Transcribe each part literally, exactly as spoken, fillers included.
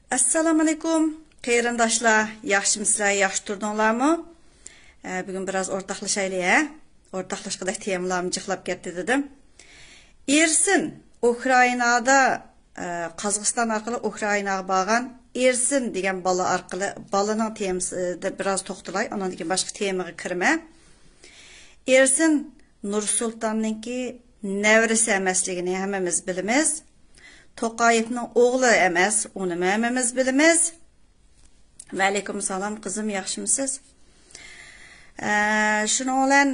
ئەسسالامۇئەلەيكۇم، قېرىنداشلار، ياخشىمۇسىلەر، ياخشى تۇردۇڭلارمۇ؟ ئە، بۈگۈن بىراز ئورتاقلىشايلى، ھە؟ ئورتاقلاشقۇدەك تېمىلارمۇ جىقلاپ كەتتى دېدىم. ئېرسىن ئۇكرائىنادا، ئە، قازاقىستان ئارقىلىق ئۇكرائىناغا بارغان ئېرسىن دېگەن بالا ئارقىلىق، بالىنىڭ تېمىسىدا بىراز توختىلاي، ئۇنىڭدىن كېيىن باشقا تېمىغا كىرىمەن. ئېرسىن نۇرسۇلتاننىڭكى نەۋرىسى ئەمەسلىكىنى ھەممىمىز بىلىمىز. توقايېۋنىڭ ئوغلى ئەمەس، ئۇنىمۇ ھەممىمىز بىلىمىز. ۋەئەلەيكۇم سالام، قىزىم، ياخشىمۇسىز؟ ئە، شۇنىڭ بىلەن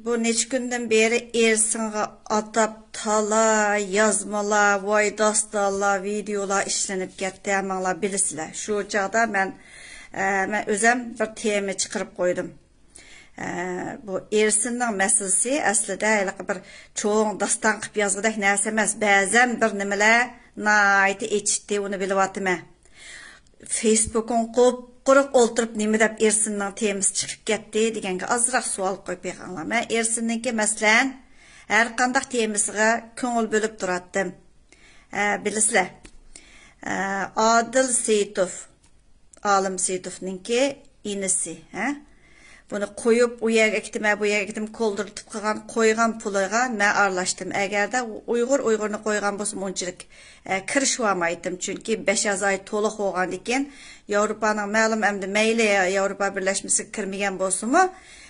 بۇ نەچچە كۈندىن بېرى ئېرسىنغا ئاتاپ تالا يازمىلار، ۋاي داستانلار، ۋىدېئولار ئىشلىنىپ كەتتى، ھەممىڭلار بىلىسىلەر. شۇ چاغدا مەن، ئە، مەن ئۆزەم بىر تېما چىقىرىپ قويدۇم. ئە، بۇ ئېرسىننىڭ مەسىلىسى ئەسلىدە ھېلىقى بىر چوڭ داستان قىلىپ يازغۇدەك نەرسە ئەمەس. بەزەن بىر نېمىلەر ناھايىتى ئېچىتتى، ئۇنى بىلىۋاتىمەن. فېيسبۇكۇڭ قۇپقۇرۇق ئولتۇرۇپ نېمە دەپ ئېرسىننىڭ تېمىسى چىقىپ كەتتى دېگەنگە ئازراق سوئال قويۇپ بېقىڭلار. مەن ئېرسىننىڭكى مەسىلەن ھەرقانداق تېمىسىغا كۆڭۈل بۆلۈپ تۇراتتىم. ئە، بىلىسىلەر. ئە، ئادىل سېيىتوف، ئالىم سېيىتوفنىڭكى ئىنىسى، ھە؟ بۇنى قويۇپ، ئۇ يەرگە ئەكېتىمەن، بۇ يەرگە ئەكېتىمەن، كولدۇرتۇپ قىلغان، قويغان پۇلىغا مەن ئارىلاشتىم. ئەگەردە ئۇيغۇر ئۇيغۇرنى قويغان بولسىمۇ ئۇنچىلىك، ئە، كىرىشىۋالمايتتىم. چۈنكى بەش ئاز ئاي تولۇق بولغاندىن كېيىن، ياۋروپانىڭ مەلۇم ئەمدى مەيلى ياۋروپا بىرلەشمىسىگە كىرمىگەن بولسىمۇ،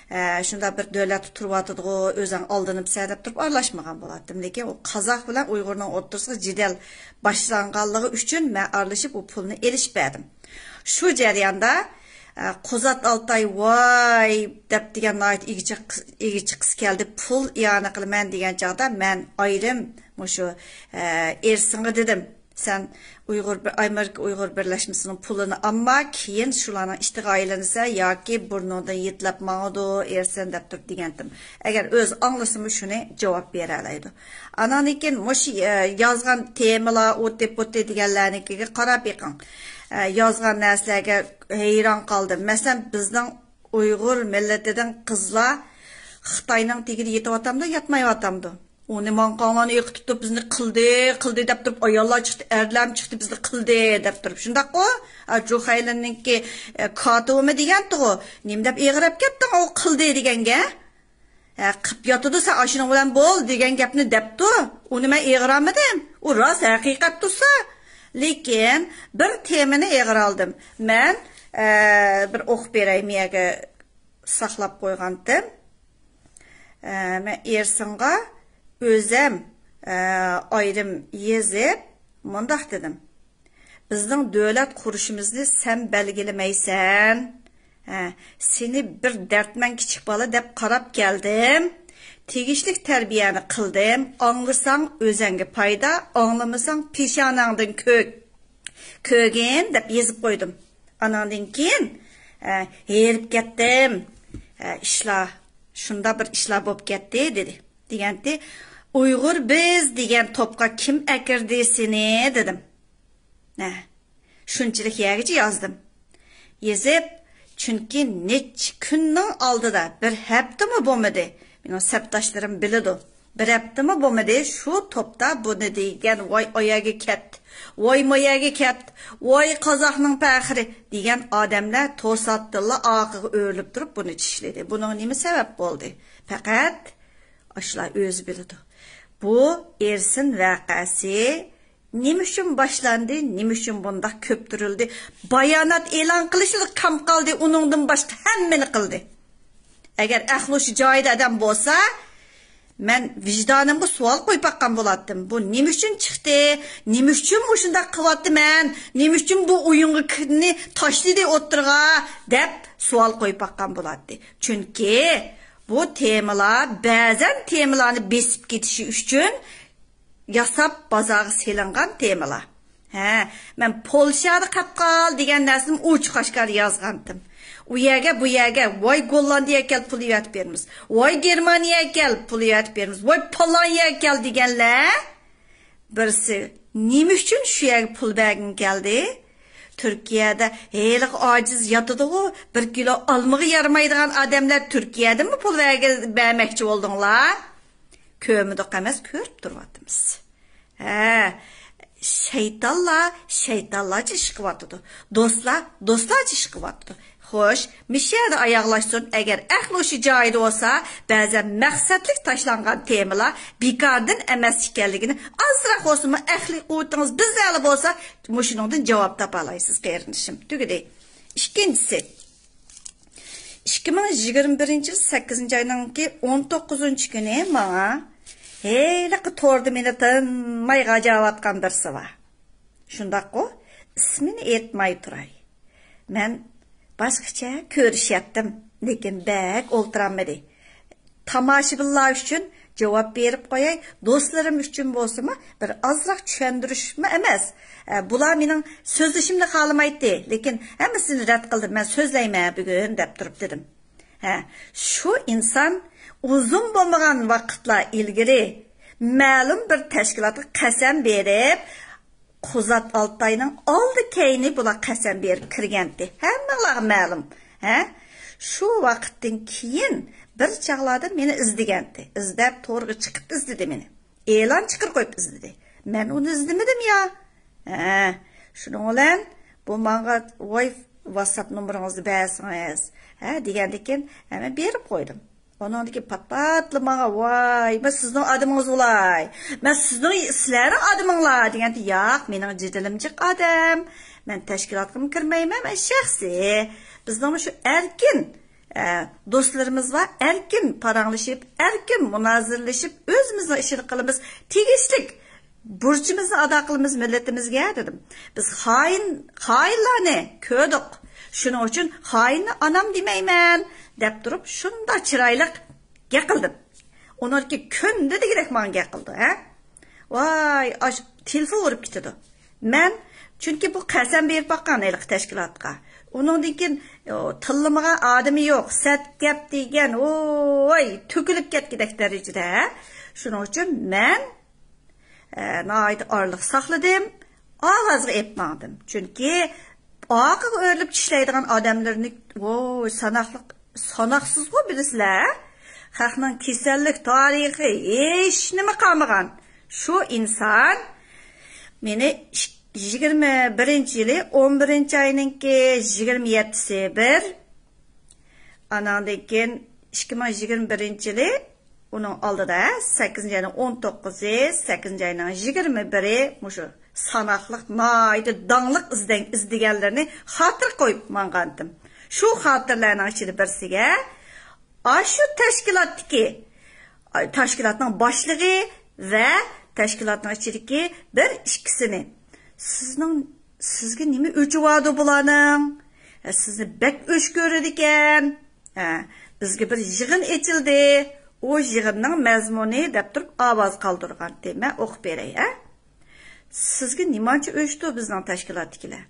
ئە، شۇنداق بىر دۆلەتتە تۇرۇۋاتىدىغۇ، ئۆزۈڭ ئالدىنىپسەن دەپ تۇرۇپ ئارىلاشمىغان بولاتتىم. لېكىن ئۇ قازاق بىلەن ئۇيغۇرنىڭ ئوتتۇرىسىغا جېدەل باشلانغانلىقى ئۈچۈن مەن ئارىلىشىپ ئۇ پۇلنى ئېلىشىپ بەردىم. شۇ جەرياندا، ئە، قۇزات ئالتاي ۋاي دەپ دېگەن ناھايىتى ئىگىچى قىز، ئىگىچى قىز كەلدى. پۇل ئىئانە قىلىمەن دېگەن چاغدا مەن ئايرىم مۇشۇ، ئە، ئېرسىنغا دېدىم. سەن ئۇيغۇر بىر، ئامېرىكا ئۇيغۇر بىرلەشمىسىنىڭ پۇلىنى ئالما، كېيىن شۇلارنىڭ ئىشتىغا ئايلىنىسەن ياكى بۇرنۇڭدىن يېتىلەپ ماڭىدۇ، ئېرىسەن دەپ تۇرۇپ دېگەنتىم. ئەگەر ئۆزى ئاڭلىسىمۇ شۇنى جاۋاب بېرەلەيدۇ. ئاناندىن كېيىن مۇشۇ، ئە، يازغان تېمىلار، ئۇتى پۇتى دېگەنلەرنىڭكىگە قاراپ بېقىڭ. ئە، يازغان نەرسىلەرگە ھەيران قالدىم. مەسىلەن، بىزنىڭ ئۇيغۇر مىللىتىدىن قىزلار خىتاينىڭ تېگىدە يېتىۋاتامدۇ، ياتمايۋاتامدۇ؟ ئۇنى ماڭقاڭلارنى ئېقىتىپ تۇرۇپ، بىزنى قىلدى، قىلدى دەپ تۇرۇپ، ئاياللار چىقتى، ئەرلەرمۇ چىقتى، بىزنى قىلدى دەپ تۇرۇپ. شۇنداققۇ؟ ئا، جۇخەيلىننىڭكى، ئە، كاتىۋىمۇ دېگەنتىغۇ. نېمە دەپ ئېغىرەپ كەتتىڭ ئۇ قىلدى دېگەنگە؟ ئە، قىپ ياتىدۇ، سەن ئاشۇنىڭ بىلەن بول دېگەن گەپنى دەپتۇ. ئۇنى مەن ئېغىرالمىدىم. ئۇ راست ھەقىقەت تۇرسا. لېكىن بىر تېمىنى ئېغىرالدىم. مەن، ئە، بىر ئوقۇپ بېرەي، مېيەگە ساقلاپ قويغانتىم. ئە، مەن ئېرسىنغا ئۆزەم، ئە، ئايرىم يېزىپ مۇنداق دېدىم. بىزنىڭ دۆلەت قۇرۇشىمىزنى سەن بەلگىلىمەيسەن. ھە، سېنى بىر دەردمەن كىچىك بالا دەپ قاراپ كەلدىم. تېگىشلىك تەربىيەنى قىلدىم. ئاڭلىساڭ ئۆزەڭگە پايدا، ئاڭلىمىساڭ پېشانەڭدىن كۆك، كۆگىن دەپ يېزىپ قويدۇم. ئاناندىن كېيىن، ھە، ھېرىپ كەتتىم. ھە، ئىشلار، شۇنداق بىر ئىشلار بولۇپ كەتتى، دېدى. دېگەنتى، ئۇيغۇر بىز دېگەن توپقا كىم ئەكىردى سېنى؟ دېدىم. ھە، شۇنچىلىك يەرگىچە يازدىم. يېزىپ، چۈنكى نەچچە كۈننىڭ ئالدىدا، بىر ھەپتىمۇ بولمىدى، مېنىڭ سەپداشلىرىم بىلىدۇ. بىر ھەپتىمۇ بولمىدى، شۇ توپتا بۇنى دېگەن، ۋاي ئايەگە كەت، ۋاي مايەگە كەت، ۋاي قازاقنىڭ پەخرى دېگەن ئادەملەر توساتتىنلا ئارقىغا ئۆرۈلۈپ تۇرۇپ بۇنى چىشلىدى. بۇنىڭ نېمە سەۋەب بولدى؟ پەقەت ئاشۇلار ئۆزى بىلىدۇ. بۇ ئېرسىن ۋەقەسى نېمە ئۈچۈن باشلاندى، نېمە ئۈچۈن بۇنداق كۆپتۈرۈلدى؟ بايانات ئېلان قىلىشلا كام قالدى، ئۇنىڭدىن باشقا ھەممىنى قىلدى. ئەگەر ئەقلى ھوشى جايىدا ئادەم بولسا، مەن ۋىجدانىمغا سوئال قويۇپ باققان بولاتتىم. بۇ نېمە ئۈچۈن چىقتى؟ نېمە ئۈچۈن مۇشۇنداق قىلىۋاتىمەن؟ نېمە ئۈچۈن بۇ ئويۇنغا كىرنى تاشلىدى ئوتتۇرىغا؟ دەپ سوئال قويۇپ باققان بولاتتى. چۈنكى بۇ تېمىلار بەزەن تېمىلارنى بېسىپ كېتىشى ئۈچۈن ياساپ بازارغا سېلىنغان تېمىلار. ھە، مەن پولشادا قاپقال دېگەن نەرسىنى ئوچۇق ئاشكارا يازغانتىم. ئۇ يەرگە، بۇ يەرگە، ۋاي گوللاندىيەگە كەل، پۇل يەتىپ بېرىمىز. ۋاي گېرمانىيەگە كەل، پۇل يەتىپ بېرىمىز. ۋاي پالان يەرگە كەل دېگەنلەر. بىرسى، نېمە ئۈچۈن شۇ يەرگە پۇل بەرگىڭ كەلدى؟ تۈركىيەدە ھېلىقى ئاجىز ياتىدىغۇ، بىر كىلو ئالمىغا يارىمايدىغان ئادەملەر تۈركىيەدىنمۇ پۇل بەرگە-، بەرمەكچى بولدۇڭلار؟ كۆرمىدۇق ئەمەس، كۆرۈپ تۇرۇۋاتىمىز. ھە، شەيتانلار شەيتانلارچە ئىش قىلىۋاتىدۇ. دوستلار دوستلارچە ئىش قىلىۋاتىدۇ. خوش، مۇشۇ يەردە ئاياغلاشسۇن. ئەگەر ئەقلى ھوشى جايىدا بولسا، بەزەن مەقسەتلىك تاشلانغان تېمىلار بىكاردىن ئەمەس ئىكەنلىكىنى ئازراق بولسىمۇ ئەقلىي قۇۋۋىتىڭىز بىزدەكلا بولسا، مۇشۇنىڭدىن جاۋاب تاپالايسىز، قېرىندىشىم. تۈگىدى. ئىككىنچىسى، ئىككى مىڭ يىگىرمە بىرىنچى يىل سەككىزىنچى ئاينىڭكى ئون توققۇزىنچى كۈنى ماڭا ھېلىقى توردا مېنى تىنماي غاجاۋاتقان بىرسى بار. شۇنداققۇ؟ ئىسمىنى ئېيتماي تۇراي. مەن باشقىچە كۆرۈشەتتىم، لېكىن بەك ئولتۇرالمىدى. تاماشىبىنلار ئۈچۈن جاۋاب بېرىپ قوياي، دوستلىرىم ئۈچۈن بولسىمۇ بىر ئازراق چۈشەندۈرۈشمۇ ئەمەس. ئە، بۇلار مېنىڭ سۆزلىشىمنى خالىمايتتى، لېكىن ھەممىسىنى رەت قىلدىم، مەن سۆزلەيمەن بۈگۈن دەپ تۇرۇپ دېدىم. ھە، شۇ ئىنسان ئۇزۇن بولمىغان ۋاقىتلار ئىلگىرى مەلۇم بىر تەشكىلاتقا قەسەم بېرىپ، قۇزات ئالتاينىڭ ئالدى كەينى بۇلار قەسەم بېرىپ كىرگەنتى. ھەممىڭلارغا مەلۇم. ھە؟ شۇ ۋاقىتتىن كېيىن بىر چاغلاردا مېنى ئىزدىگەنتى. ئىزدەپ تورغا چىقىپ ئىزدىدى مېنى. ئېلان چىقىرىپ قويۇپ ئىزدىدى. مەن ئۇنى ئىزدىمىدىم يا. ھە، شۇنىڭ بىلەن بۇ ماڭا ۋاي ۋاتساپ نومۇرىڭىزنى بەرسىڭىز، ھە، دېگەندىن كېيىن، ھە، مەن بېرىپ قويدۇم. ئۇنىڭدىن كېيىن پات-پاتلا ماڭا، ۋاي، مەن سىزنىڭ ئادىمىڭىز بولاي. مەن سىزنىڭ، سىلەرنىڭ ئادىمىڭلار دېگەنتى، ياق، مېنىڭ جېدىلىم جىق ئادەم. مەن تەشكىلاتقىمۇ كىرمەيمەن، مەن شەخسىي. بىزنىڭمۇ شۇ ئەركىن، ئە، دوستلىرىمىز بار، ئەركىن پاراڭلىشىپ، ئەركىن مۇنازىرىلىشىپ، ئۆزىمىزنىڭ ئىشىنى قىلىمىز، تېگىشلىك بۇرچىمىزنى ئادا قىلىمىز مىللىتىمىزگە، دېدىم. بىز خائىن، خائىنلارنى كۆردۇق. شۇنىڭ ئۈچۈن خائىننى ئانام دېمەيمەن، دەپ تۇرۇپ، شۇنداق چىرايلىق گەپ قىلدىم. ئۇنىڭكى كۈندە دېگۈدەك ماڭا گەپ قىلدى، ھە؟ ۋاي، ئاش، تېلېفون ئۇرۇپ كېتىدۇ. مەن، چۈنكى بۇ قەسەم بېرىپ باققان ھېلىقى تەشكىلاتقا. ئۇنىڭدىن كېيىن، ئو، تىللىمىغان ئادىمى يوق، سەت گەپ دېگەن، ۋوي، تۆكۈلۈپ كەتكۈدەك دەرىجىدە. شۇنىڭ ئۈچۈن مەن، ئە، ناھايىتى ئارىلىق ساقلىدىم، ئاۋازغا ئېلىپ ماڭدىم. چۈنكى ئارقىغا ئۆرۈلۈپ چىشلەيدىغان ئادەملىرىنى، ۋوي، ساناقلىق، ساناقسىزغۇ بىلىسىلەر. خەقنىڭ كېسەللىك تارىخى، ھېچنېمە قالمىغان. شۇ ئىنسان مېنى ئىك-، يىگىرمە بىرىنچى يىلى، ئون بىرىنچى ئاينىڭكى يىگىرمە يەتتىسى بىر، ئاناندىن كېيىن ئىككى مىڭ يىگىرمە بىرىنچى يىلى ئۇنىڭ ئالدىدا سەككىزىنچى ئاينىڭ ئون توققۇزى، سەككىزىنچى ئاينىڭ يىگىرمە بىرى، مۇشۇ ساناقلىق، ناھايىتى داڭلىق ئىزدەن-، ئىزدىگەنلىرىنى خاتىرە قويۇپ ماڭغانتىم. شۇ خاتىرىلەرنىڭ ئىچىدە بىرسىگە ئاشۇ تەشكىلاتتىكى، تەشكىلاتنىڭ باشلىقى ۋە تەشكىلاتنىڭ ئىچىدىكى بىر ئىككىسىنى، سىزنىڭ، سىزگە نېمە ئۆچى باردۇ بۇلارنىڭ؟ ھە، سىزنى بەك ئۆچ كۆرىدىكەن. ھە، بىزگە بىر يىغىن ئېچىلدى. ئۇ يىغىننىڭ مەزمۇنى دەپ تۇرۇپ ئاۋاز قالدۇرغانتى. مەن ئوقۇپ بېرەي، ھە؟ سىزگە نېمانچە ئۆچتۇ بىزنىڭ تەشكىلاتتىكىلەر؟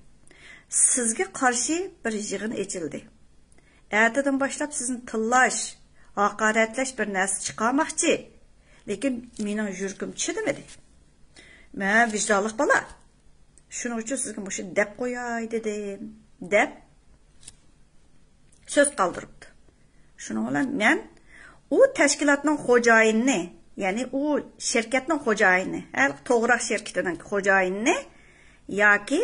سىزگە قارشى بىر يىغىن ئېچىلدى. ئەتىدىن باشلاپ سىزنى تىللاش، ھاقارەتلەش بىر نەرسە چىقارماقچى. لېكىن مېنىڭ يۈرىكىم چىدىمىدى. مەن ۋىجدانلىق بالا. شۇنىڭ ئۈچۈن سىزگە مۇشۇنى دەپ قوياي دېدىم، دەپ سۆز قالدۇرۇپتۇ. شۇنىڭ بىلەن مەن ئۇ تەشكىلاتنىڭ خوجايىنىنى، يەنى ئۇ شىركەتنىڭ خوجايىنى، ھە، توغراق شىركىتىنىڭ خوجايىنىنى ياكى،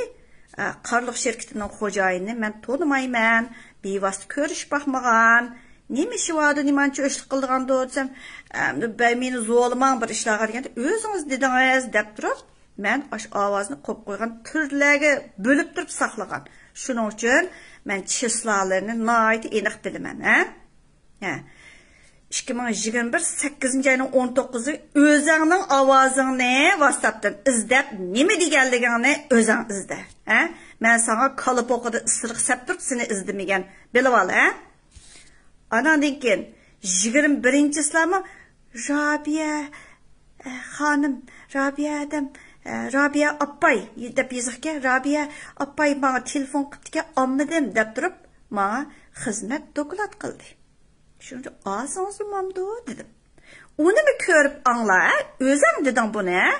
ئە، قارلۇق شىركىتىنىڭ خوجايىنىنى مەن تونۇمايمەن، بىۋاسىتە كۆرۈشۈپ باقمىغان، نېمە ئىشى باردۇ، نېمانچە ئۆچلۈك قىلىدىغاندۇ دېسەم، ئە، بەي، مېنى زورلىماڭ بىر ئىشلارغا دېگەندە، ئۆزىڭىز دېدىڭىز دەپ تۇرۇپ، مەن ئاشۇ ئاۋازنى قويۇپ قويغان تۈرلەرگە بۆلۈپ تۇرۇپ ساقلىغان. شۇنىڭ ئۈچۈن مەن چىسلالىرىنى ناھايىتى ئېنىق بىلىمەن، ھە؟ ھە. ئىككى مىڭ يىگىرمە بىر سەككىزىنچى ئاينىڭ ئون توققۇزى ئۆزۈڭنىڭ ئاۋازىڭنى ۋاتساپتىن ئىزدەپ، نېمە دېگەنلىكىڭنى ئۆزۈڭ ئىزدە، ھە؟ مەن ساڭا كالا پوقىدا ئىسرىق سەپ تۇرۇپ سېنى ئىزدىمىگەن. بىلىۋال، ھە؟ ئاناندىن كېيىن يىگىرمە بىرىنچىسىلەرمۇ رابىيە، ئە، خانىم، رابىيە ئادەم، ئە، رابىيە ئاپاي دەپ يېزىقكەن. رابىيە ئاپاي ماڭا تېلېفون قىپتىكەن، ئالمىدىم دەپ تۇرۇپ، ماڭا خىزمەت دوكلات قىلدى. شۇنچە ئالسىڭىزمۇ بولمامدۇ دېدىم. ئۇنىمۇ كۆرۈپ ئاڭلا، ھە؟ ئۆزۈڭ دېدىڭ بۇنى، ھە؟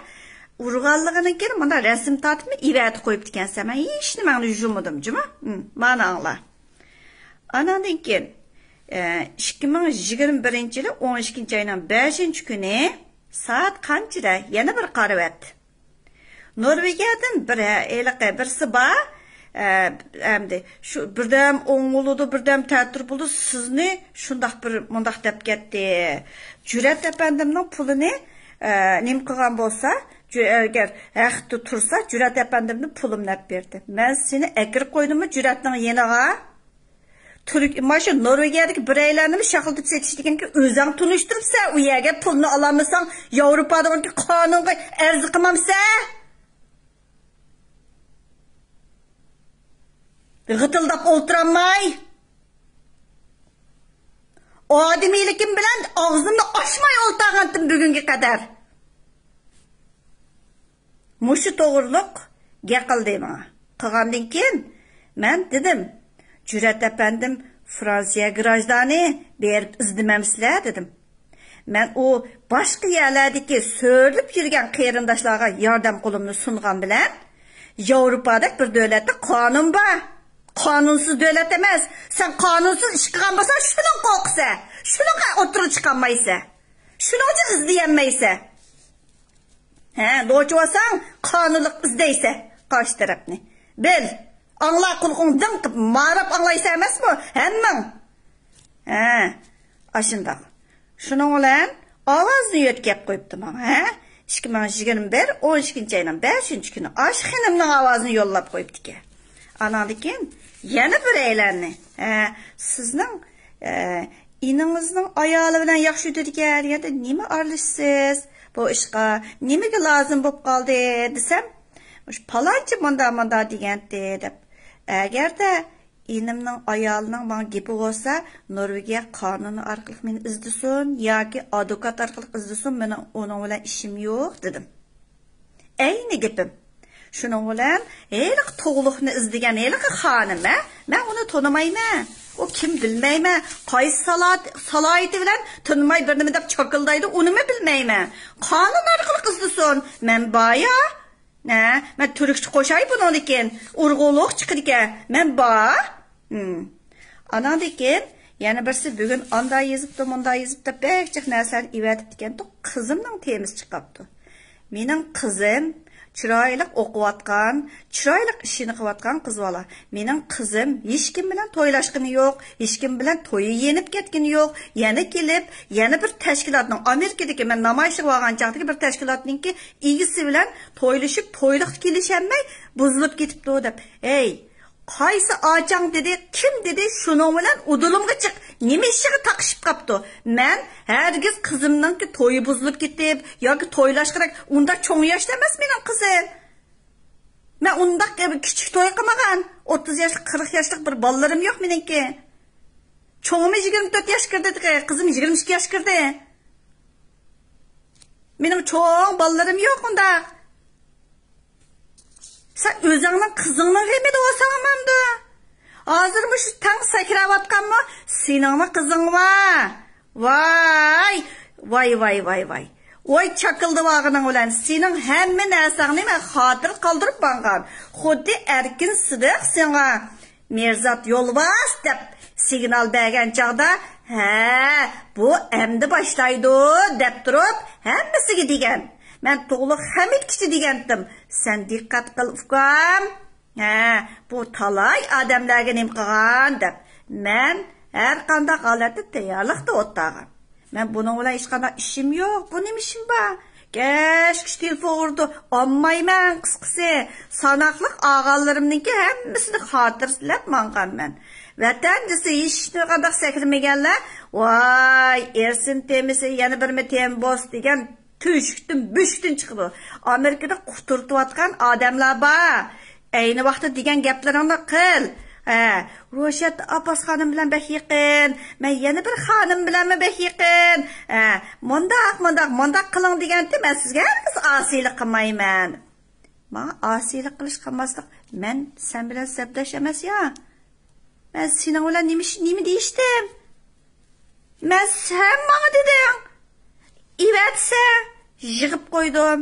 ئۇرغانلىقىنىڭ كېيىن مانا رەسىم تارتىپمۇ ئېۋەتىپ قويۇپتىكەنسەن. مەن ھېچنېمەڭنى يۇمىدىم، جۇمۇ؟ ھىم، مانا ئاڭلا. ئاناندىن كېيىن، ئە، ئىككى مىڭ يىگىرمە بىرىنچى يىلى ئون ئىككىنچى ئاينىڭ بەشىنچى كۈنى سائەت قانچىدە يەنە بىر قارىۋەت. نورۋېگىيەدىن بىر، ھە، ھېلىقى بىرسى بار. ئە، ئەمدى شۇ بىردەم ئوڭ بولىدۇ، بىردەم تەتۈر بولىدۇ. سىزنى شۇنداق بىر مۇنداق دەپ كەتتى. جۈرئەت ئەپەندىمنىڭ پۇلىنى، ئە، نېمە قىلغان بولسا، جۈ-، ئەگەر ھەقتە تۇرسا، جۈرئەت ئەپەندىمنىڭ پۇلىمنى ئەپ بېرىدۇ. مەن سېنى ئەكىرىپ قويدۇممۇ جۈرئەتنىڭ يېنىغا؟ تۈرك، مانا شۇ نورۋېگىيەدىكى بىرەيلەننىمۇ شاخلىتىپ سېتىش دېگەنكى ئۆزۈڭ تونۇشتۇرۇپسەن. ئۇ يەرگە پۇلنى ئالالمىساڭ، ياۋروپادىكى قانۇنغا ئەرز قىلمامسەن؟ غىتىلداپ ئولتۇرالماي، ئادىمىيلىكىم بىلەن ئاغزىمنى ئاچماي ئولتۇرغانتىم بۈگۈنگە قەدەر. مۇشۇ توغرىلىق گەپ قىلدى ماڭا. قىلغاندىن كېيىن مەن دېدىم، جۈرئەت ئەپەندىم فرانسىيە گراژدانى، بېرىپ ئىزدىمەمسىلەر دېدىم. مەن ئۇ باشقا يەرلەردىكى سۆرىلىپ يۈرگەن قېرىنداشلارغا ياردەم قولۇمنى سۇنغان بىلەن، ياۋروپادەك بىر دۆلەتتە قانۇن بار. قانۇنسىز دۆلەت ئەمەس. سەن قانۇنسىز ئىش قىلغان بولساڭ، شۇنىڭ قورقىسەن. شۇنىڭغا ئوتتۇرىغا چىقالمايسەن. شۇنىڭ ئۈچۈن ئىزدىيەلمەيسەن. ھە، نوچى بولساڭ، قانۇنلۇق ئىزدەيسەن قارشى تەرەپنى. بىل، ئاڭلا قۇلىقىڭ دىڭ قىپ، ماراپ ئاڭلايسەن ئەمەسمۇ ھەممىڭ؟ ھە، ئاشۇنداق. شۇنىڭ بىلەن ئاۋازنى يۆتكەپ قويۇپتۇ ماڭا، ھە؟ ئىككى مىڭ يىگىرمە بىر، ئون ئىككىنچى ئاينىڭ بەشىنچى كۈنى ئاشۇ خېنىمنىڭ ئاۋازىنى يوللاپ قويۇپتىكەن. ئاناندىن كېيىن يەنە بىرەيلەننى، ھە، سىزنىڭ، ئە، ئىنىڭىزنىڭ ئايالى بىلەن ياخشى يۈرىدىكەن دېگەندە، نېمە ئارىلىشىسىز بۇ ئىشقا؟ نېمىگە لازىم بولۇپ قالدى دېسەم، مۇشۇ پالانچى مۇندا مۇندا دېگەنتى دەپ. ئەگەردە ئىنىمنىڭ ئايالىنىڭ ماڭا گېپى بولسا، نورۋېگىيە قانۇنى ئارقىلىق مېنى ئىزدىسۇن ياكى ئادۋوكات ئارقىلىق ئىزدىسۇن، مېنىڭ ئۇنىڭ بىلەن ئىشىم يوق دېدىم. ئەينى گېپىم. شۇنىڭ بىلەن ھېلىقى تۇغلۇقنى ئىزدىگەن ھېلىقى خانىم، ھە؟ مەن ئۇنى تونۇمايمەن. ئۇ كىم بىلمەيمەن. قايسى سالا-، سالاھىيىتى بىلەن تونۇماي بىر نېمە دەپ چاكىلدايدۇ، ئۇنىمۇ بىلمەيمەن. قانۇن ئارقىلىق ئىزدىسۇن. مەن بار يا. ھە، مەن تۈركچە قوشاي بۇنىڭدىن كېيىن. ئۇرغۇلۇق چىقىدىكەن. مەن بار. ھىم. ئاناندىن كېيىن يەنە بىرسى بۈگۈن ئاندا يېزىپتۇ، مۇندا يېزىپتۇ، بەك جىق نەرسىلەرنى ئېۋەتىپتىكەنتۇ، قىزىمنىڭ تېمىسى چىقىپتۇ. مېنىڭ قىزىم چىرايلىق ئوقۇۋاتقان، چىرايلىق ئىشىنى قىلىۋاتقان قىز بالا. مېنىڭ قىزىم ھېچكىم بىلەن تويلاشقىنى يوق، ھېچكىم بىلەن تويى يېنىپ كەتكىنى يوق. يەنە كېلىپ، يەنە بىر تەشكىلاتنىڭ، ئامېرىكىدىكى مەن نامايىشقا بارغان چاغدىكى بىر تەشكىلاتنىڭكى ئىگىسى بىلەن تويلىشىپ، تويلۇققا كېلىشەلمەي بۇزۇلۇپ كېتىپتۇ دەپ. ھەي، قايسى ئاچاڭ دېدى، كىم دېدى، شۇنىڭ بىلەن ئۇدۇلۇمغا چىق، نېمە ئىشىغا تاقىشىپ قاپتۇ؟ مەن ھەرگىز قىزىمنىڭكى تويى بۇزۇلۇپ كېتىپ ياكى تويلاشقىدەك ئۇنداق چوڭ ياشتا ئەمەس مېنىڭ قىزىم. مەن ئۇنداق كىچىك توي قىلمىغان. ئوتتۇز ياشلىق، قىرىق ياشلىق بىر بالىلىرىم يوق مېنىڭكى. چوڭىمى يىگىرمە تۆت ياش كىردى، قىزىم يىگىرمە ئىككى ياش كىردى. مېنىڭ چوڭ بالىلىرىم يوق ئۇنداق. سەن ئۆزۈڭنىڭ قىزىڭنىڭ غېمىدە بولساڭ بولمامدۇ؟ ھازىر مۇشۇ تەڭ سەكرەۋاتقانمۇ سېنىڭمۇ قىزىڭ بار؟ ۋاي، ۋاي، ۋاي، ۋاي، ۋاي. ۋاي، چاكىلدىۋالغىنىڭ بىلەن سېنىڭ ھەممە نەرسەڭنى مەن خاتىرە قالدۇرۇپ ماڭغان. خۇددى ئەركىن سىدىق ساڭا مىرزات يولۋاس دەپ سىگنال بەرگەن چاغدا، ھە، بۇ ئەمدى باشلايدۇ دەپ تۇرۇپ ھەممىسىگە دېگەن. مەن تۇغلۇق خەمىتكىچە دېگەنتىم، سەن دىققەت قىل ئۇكام. ھە، بۇ تالاي ئادەملەرگە نېمە قىلغان دەپ. مەن ھەر قانداق ھالەتتە تەييارلىقتا ئولتۇرغان. مەن بۇنىڭ بىلەن ھېچقانداق ئىشىم يوق. بۇ نېمە ئىشىم بار؟ كەچكىچە تېلېفون ئۇرىدۇ، ئالمايمەن، قىسقىسى. ساناقلىق ئاغانلىرىمنىڭكى ھەممىسىنى خاتىرىلەپ ماڭغانمەن. ۋەتەن دېسە ھېچقانداق سەكرىمىگەنلەر، ۋاي، ئېرسىن تېمىسى يەنە بىرمۇ تېما بولسا دېگەن تۆشۈكتىن، بۆشۈكتىن چىقىدۇ. ئامېرىكىدا قۇتۇرتۇۋاتقان ئادەملەر بار. ئەينى ۋاقىتتا دېگەن گەپلىرىڭنى قىل. ھە، روشەت ئابباس خانىم بىلەن بەك يېقىن. مەن يەنە بىر خانىم بىلەنمۇ بەك يېقىن. ھە، مۇنداق، مۇنداق، مۇنداق قىلىڭ دېگەنتى، مەن سىزگە ھەرگىز ئاسىيلىق قىلمايمەن. ماڭا ئاسىيلىق قىلىش قىلماسلىق، مەن سەن بىلەن سەپداش ئەمەس يا. مەن سېنىڭ بىلەن نېمە ئىش-، نېمە دېيىشتىم؟ مەن سەن ماڭا دېدىڭ. ئېۋەتسە، يىغىپ قويدۇم.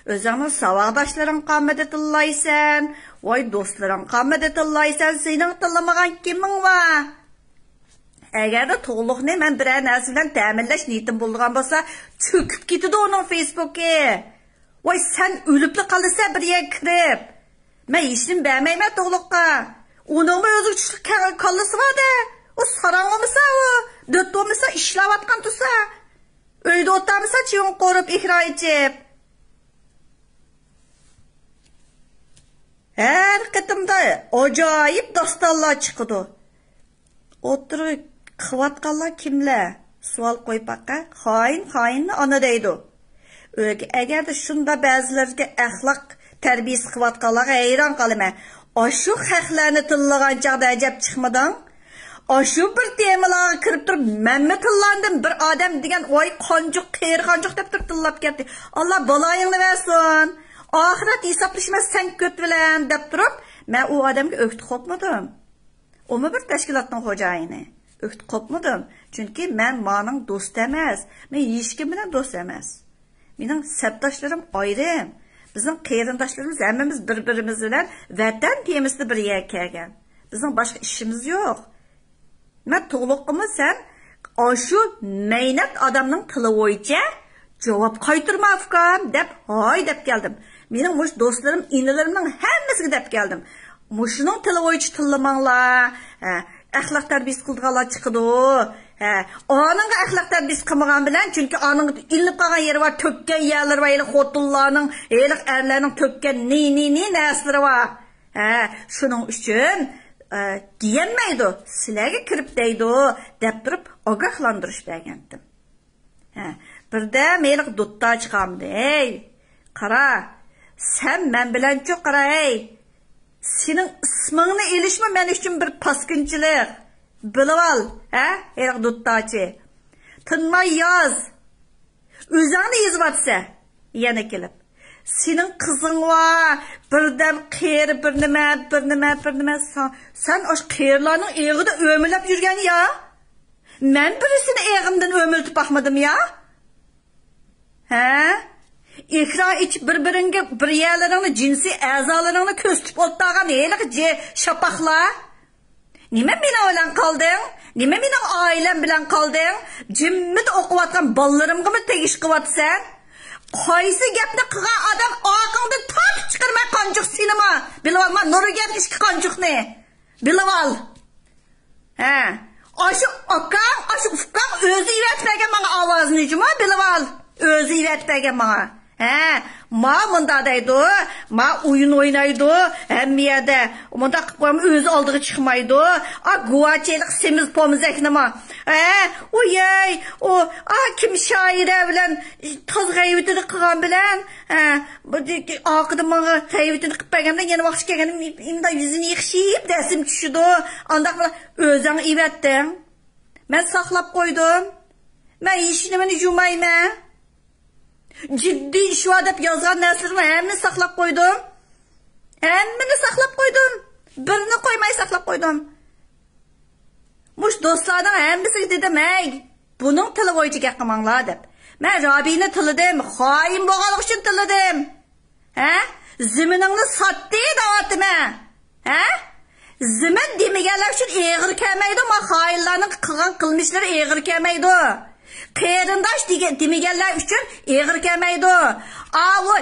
ئۆزۈڭنىڭ ساۋاقداشلىرىڭغا قالمىدى تىللايسەن. ۋاي، دوستلىرىڭغا قالمىدى تىللايسەن. سېنىڭ تىللىمىغان كىمىڭ بار؟ ئەگەردە تۇغلۇقنى مەن بىرەر نەرسە بىلەن تەمىنلەش نىيىتىم بولىدىغان بولسا، چۆكۈپ كېتىدۇ ئۇنىڭ فېيسبۇكى. ۋاي، سەن ئۆلۈپلا قالىسەن بىر يەرگە كىرىپ. مەن ھېچنېمە بەرمەيمەن تۇغلۇققا. ئۇنىڭمۇ ئۆزىگە چۈشلۈك كەڭ-، كاللىسى بار-دە. ئۇ ساراڭ بولمىسا، ئۇ دۆت بولمىسا، ئىشلەۋاتقان تۇرسا. ئۆيدە ئولتۇرمىسا، چىۋىن قورۇپ، ئېكران ئېچىپ. ھەر قېتىمدا ئاجايىپ داستانلار چىقىدۇ. ئوتتۇرىغا قىلىۋاتقانلار كىملەر؟ سوئال قويۇپ باققا، خائىن خائىننى ئانا دەيدۇ. ئۆگە-، ئەگەردە شۇنداق بەزىلەرگە ئەخلاق تەربىيەسى قىلىۋاتقانلارغا ھەيران قالىمەن. ئاشۇ خەقلەرنى تىللىغان چاغدا ئەجەب چىقمىدىڭ؟ ئاشۇ بىر تېمىلارغا كىرىپ تۇرۇپ، مەنمۇ تىللاندىم، بىر ئادەم دېگەن، ۋاي قانجۇق، قېرى قانجۇق دەپ تۇرۇپ تىللاپ كەتتى. ئاللا بالايىڭنى بەرسۇن. ئاخىرەت ھېسابلىشىمەن سەن كۆت بىلەن دەپ تۇرۇپ، مەن ئۇ ئادەمگە ئۆكتە قوپمىدىم. ئۇمۇ بىر تەشكىلاتنىڭ خوجايىنى. ئۆكتە قوپمىدىم. چۈنكى مەن مانىڭ دوستى ئەمەس. مەن ھېچكىم بىلەن دوست ئەمەس. مېنىڭ سەپداشلىرىم ئايرىم. بىزنىڭ قېرىنداشلىرىمىز ھەممىمىز بىر-بىرىمىز بىلەن ۋەتەن تېمىسىدا بىر يەرگە كەلگەن. بىزنىڭ باشقا ئىشىمىز يوق. مەن تۇغلۇققىمۇ سەن ئاشۇ مەينەت ئادەمنىڭ تىلى بويىچە جاۋاب قايتۇرما، ئۇكام، دەپ ھاي دەپ كەلدىم. مېنىڭ مۇشۇ دوستلىرىم، ئىنىلىرىمنىڭ ھەممىسىگە دەپ كەلدىم. مۇشۇنىڭ تىلى بويىچە تىللىماڭلار. ھە، ئەخلاق تەربىيىسى قىلىدىغانلار چىقىدۇ. ھە، ئانىڭغا ئەخلاق تەربىيىسى قىلمىغان بىلەن، چۈنكى ئانىڭ ئىلىنىپ قالغان يېرى بار، تۆككەن يەرلىرى بار، ھېلى خوتۇنلارنىڭ، ھېلى ئەرلەرنىڭ تۆككەن نى، نى، نى نەرسىلىرى بار. ھە، شۇنىڭ ئۈچۈن، ئە، دېيەلمەيدۇ، سىلەرگە كىرىپ دەيدۇ، دەپ تۇرۇپ ئاگاھلاندۇرۇش بەرگەنتىم. ھە، بىردەم ھېلىقى دۇتتا چىقامدى. ھەي، قارا، سەن مەن بىلەنچۇ قارا، ھەي. سېنىڭ ئىسمىڭنى ئېلىشمۇ مەن ئۈچۈن بىر پاسكىنچىلىق. بىلىۋال، ھە، ھېلىقى دۇتتاچى. تىنماي ياز. ئۆزۈڭنى يېزىۋاتىسەن يەنە كېلىپ. سېنىڭ قىزىڭ ۋار، بىردەم قېرى بىر نېمە، بىر نېمە، بىر نېمە. سا-، سەن ئاشۇ قېرىلارنىڭ ئېغىدا ئۆمىلەپ يۈرگەن يا؟ مەن بىرسىنى ئېغىمدىن ئۆمىلىتىپ باقمىدىم يا. ھە؟ ئېكران ئېچىپ بىر-بىرىڭگە، بىر يەرلىرىڭنى، جىنسىي ئەزالىرىڭنى كۆرسىتىپ ئولتۇرغان ھېلىقى جى-، شاپاقلار. نېمە مېنىڭ بىلەن قالدىڭ؟ نېمە مېنىڭ ئائىلەم بىلەن قالدىڭ؟ جىممىدە ئوقۇۋاتقان بالىلىرىمغىمۇ تېگىش قىلىۋاتىسەن؟ قايسى گەپنى قىلغان ئادەم ئارقاڭدىن تارتىپ چىقىرىمەن قانجۇق سېنىمۇ. بىلىۋالما، نۇرىگەر ئىككى قانجۇقنى. بىلىۋال. ھە. ئاشۇ ئاكاڭ، ئاشۇ ئۇكاڭ ئۆزى ئېۋەتىپ بەرگەن ماڭا ئاۋازىنى جۇمۇ، بىلىۋال. ئۆزى ئېۋەتىپ بەرگەن ماڭا. ھە، ما مۇنداق دەيدۇ، ما ئويۇن ئوينايدۇ، ھەممە يەردە مۇنداق قىلىپ قويامۇ، ئۆزى ئالدىغا چىقمايدۇ. ئا، گۇۋاچىلىق سېمىز پومزەكنىما. ھە، ئۇيەي، ئۇ، ئا، كىم شائىرە بىلەن تاز غەيۋىتىنى قىلغان بىلەن، ھە، بۇ دېگى ئارقىدىن ماڭا غەيۋىتىنى قىلىپ بەرگەندە، يەنە ۋاقتى كەلگەندە، ئىمدا يۈزىنى يىغىشىپ، دەسىم چۈشىدۇ. ئانداق بىلەن ئۆزۈڭ ئېۋەتتىڭ. مەن ساقلاپ قويدۇم. مەن ھېچنېمىنى يۇمايمەن. جىددىي ئىش بار دەپ يازغان نەرسىلىرىمنى ھەممىنى ساقلاپ قويدۇم. ھەممىنى ساقلاپ قويدۇم. بىرنى قويماي ساقلاپ قويدۇم. مۇشۇ دوستلارنىڭ ھەممىسىگە دېدىم، ھەي، بۇنىڭ تىلى بويىچە گەپ قىلماڭلار دەپ. مەن رابىينى تىللىدىم، خائىن بولغانلىقى ئۈچۈن تىللىدىم. ھە؟ زېمىنىڭنى ساتتى دەۋاتىمەن. ھە؟ زېمىن دېمىگەنلەر ئۈچۈن ئېغىر كەلمەيدۇ، ما خائىنلارنىڭ قىلغان قىلمىشلىرى ئېغىر كەلمەيدۇ. قېرىنداش دېگەن، دېمىگەنلەر ئۈچۈن ئېغىر كەلمەيدۇ. ئاۋۇ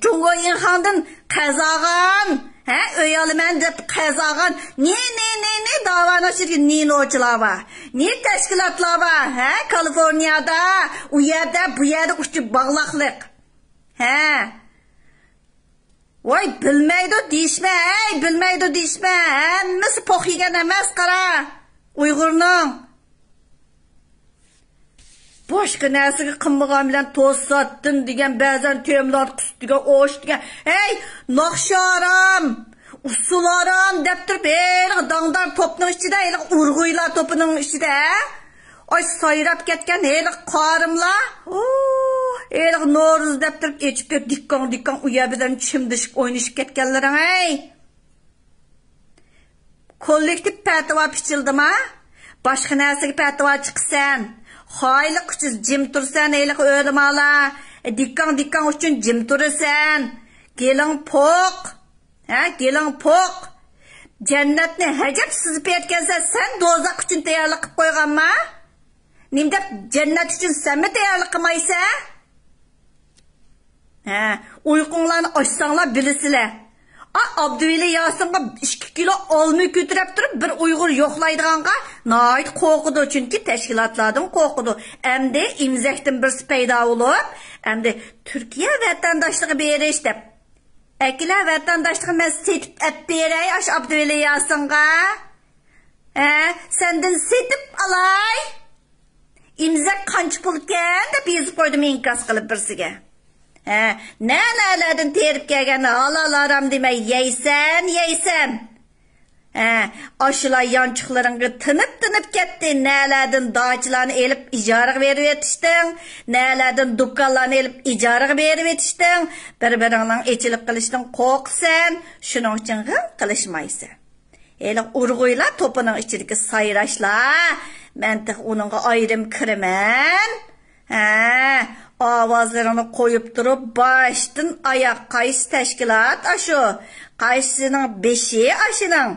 جۇڭگو ئىنخاڭدىن قەرز ئالغان، ھە، ئۆي ئالىمەن دەپ قەرز ئالغان نى، نى، نى، نى داۋانىڭ ئىچىدىكى نى نوچىلار بار، نى تەشكىلاتلار بار، ھە، كالىفورنىيادا، ئۇ يەردە، بۇ يەردە ئۇچۇپ باغلاقلىق. ھە. ۋاي، بىلمەيدۇ دېيىشمە، ھەي، بىلمەيدۇ دېيىشمە. ھەممىسى پوق يېگەن ئەمەس، قارا. ئۇيغۇرنىڭ. باشقا نەرسىگە قىلمىغان بىلەن توساتتىن دېگەن، بەزەن تېمىلار قىس دېگەن، ئوش دېگەن. ھەي، ناخشا ھارام، ئۇسسۇل ھارام دەپ تۇرۇپ، ھېلىقى داڭدار توپنىڭ ئىچىدە، ھېلىقى ئۇرغۇيلار توپىنىڭ ئىچىدە، ھە؟ ئاي، سايراپ كەتكەن ھېلىقى قارىملار. ئۇھ، ھېلىقى نورۇز دەپ تۇرۇپ ئېچىپ كۆپ دىككاڭ دىككاڭ ئۇ يەر بىلەن چىمدىشىپ ئوينىشىپ كەتكەنلىرىڭ، ھەي. كوللېكتىپ پەتىۋا پىچىلدىما؟ باشقا نەرسىگە پەتىۋا چىقىسەن. خائىنلىق ئۈچۈن جىم تۇرىسەن، ھېلىقى ئۆلىمالار. دىككاڭ دىككاڭ ئۈچۈن جىم تۇرىسەن. گېلىڭ پوق. ھە، گېلىڭ پوق. جەننەتنى ھەجەپ سىزىپ يەتكەنسەن، سەن دوزاخ ئۈچۈن تەييارلىق قىلىپ قويغانما؟ نېمە دەپ جەننەت ئۈچۈن سەنمۇ تەييارلىق قىلمايسەن؟ ھە، ئۇيقۇڭلارنى ئاچساڭلار بىلىسىلەر. ئا، ئابدۇۋەلى ياسىنغا ئىككى كىلو ئالما كۆتۈرۈپ تۇرۇپ، بىر ئۇيغۇر يوقلايدىغانغا ناھايىتى قورقىدۇ، چۈنكى تەشكىلاتلاردىن قورقىدۇ. ئەمدى ئىمزەكتىن بىرسى پەيدا بولۇپ، ئەمدى تۈركىيە ۋەتەنداشلىقى بېرىش دەپ. ئەكىلە ۋەتەنداشلىقىنى مەن سېتىپ ئەپ بېرەي ئاشۇ ئابدۇۋەلى ياسىنغا. ھە، سەندىن سېتىپ ئالاي. ئىمزەك قانچە پۇلكەن دەپ يېزىپ قويدۇم ئىنكاس قىلىپ بىرسىگە. ھە، نە-نەلەردىن تېرىپ كەلگەن ھالال ھارام دېمەي يەيسەن، يەيسەن. ھە، ئاشۇلار يانچۇقلىرىڭغا تىنىپ-تىنىپ كەتتى. نەلەردىن داچىلارنى ئېلىپ ئىجارىگە بېرىۋېتىشتىڭ، نەلەردىن دۇكانلارنى ئېلىپ ئىجارىگە بېرىۋېتىشتىڭ. بىر-بىرىڭنىڭ ئېچىلىپ قېلىشىدىن قورقىسەن، شۇنىڭ ئۈچۈن غىڭ قىلىشمايسەن. ھېلىقى ئۇرغۇيلار توپىنىڭ ئىچىدىكى سايراشلار، مەن تېخى ئۇنىڭغا ئايرىم كىرىمەن. ھە، ئاۋازلىرىڭنى قويۇپ تۇرۇپ، باشتىن ئاياق قايسى تەشكىلات ئاشۇ؟ قايسىنىڭ بېشى ئاشۇنىڭ؟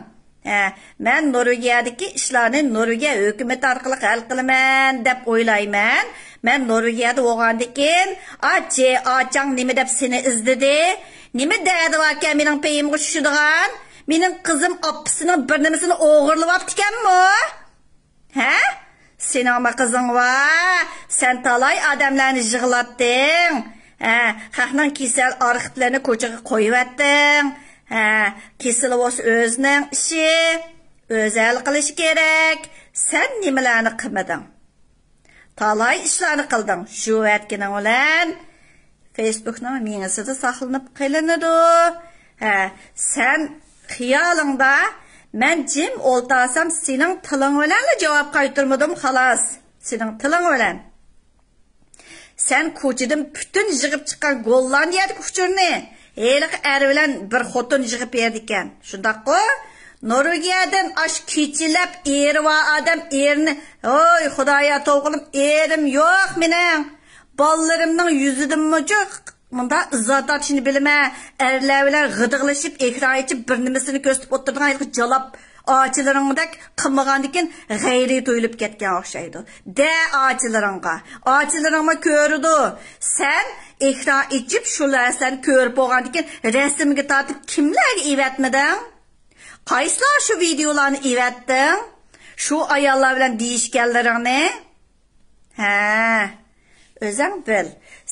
ھە، مەن نورۋېگىيەدىكى ئىشلارنى نورۋېگىيە ھۆكۈمىتى ئارقىلىق ھەل قىلىمەن دەپ ئويلايمەن. مەن نورۋېگىيەدە بولغاندىكىن، ئا، جې ئاچاڭ نېمە دەپ سېنى ئىزدىدى؟ نېمە دەردى باركەن مېنىڭ پېيىمغا چۈشىدىغان؟ مېنىڭ قىزىم ئاپىسىنىڭ بىر نېمىسىنى ئوغرىلاۋاپتىكەنمۇ؟ ھە؟ سېنىڭمۇ قىزىڭ بار. سەن تالاي ئادەملەرنى يىغلاتتىڭ. ھە، خەقنىڭ كېسەل ئارخىپلىرىنى كوچىغا قويۇۋەتتىڭ. ھە، كېسىلى بولسا ئۆزىنىڭ ئىشى. ئۆزى ھەل قىلىشى كېرەك. سەن نېمىلەرنى قىلمىدىڭ؟ تالاي ئىشلارنى قىلدىڭ. شۇ ۋەتكىنىڭ بىلەن فېيسبۇكنىڭ مېڭىسىدە ساقلىنىپ قېلىنىدۇ. ھە، سەن خىيالىڭدا مەن جىم ئولتۇرسام، سېنىڭ تىلىڭ بىلەنلا جاۋاب قايتۇرمىدىم، خالاس. سېنىڭ تىلىڭ بىلەن. سەن كوچىدىن پۈتۈن يىغىپ چىققان گوللاندىيەدىكى ئۇچۇرنى ھېلىقى ئەر بىلەن بىر خوتۇن يىغىپ بېرىدىكەن. شۇنداققۇ؟ نورۋېگىيەدىن ئاش كېچىلەپ ئېرى بار ئادەم ئېرىنى، ھوي خۇدايا، توۋا قىلىپ، ئېرىم يوق مېنىڭ. بالىلىرىمنىڭ يۈزىدىنمۇچۇ مۇنداق ئىزا تارتىشنى بىلىمەن. ئەرلەر بىلەن غىدىقلىشىپ، ئېكران ئېچىپ، بىر نېمىسىنى كۆرسىتىپ ئولتۇرىدىغان ھېلىقى جالاپ ئاچىلىرىڭدەك قىلمىغاندىكىن غەيرىي تۇيۇلۇپ كەتكەن ئوخشايدۇ. دە ئاچىلىرىڭغا. ئاچىلىرىڭمۇ كۆرىدۇ. سەن ئېكران ئېچىپ، شۇ نەرسىلەرنى كۆرۈپ بولغاندىكىن رەسىمگە تارتىپ كىملەرگە ئېۋەتمىدىڭ؟ قايسىلار شۇ ۋىدېئولارنى ئېۋەتتىڭ؟ شۇ ئاياللار بىلەن دېيىشكەنلىرىڭنى؟ ھە، ئۆزەڭ بىل.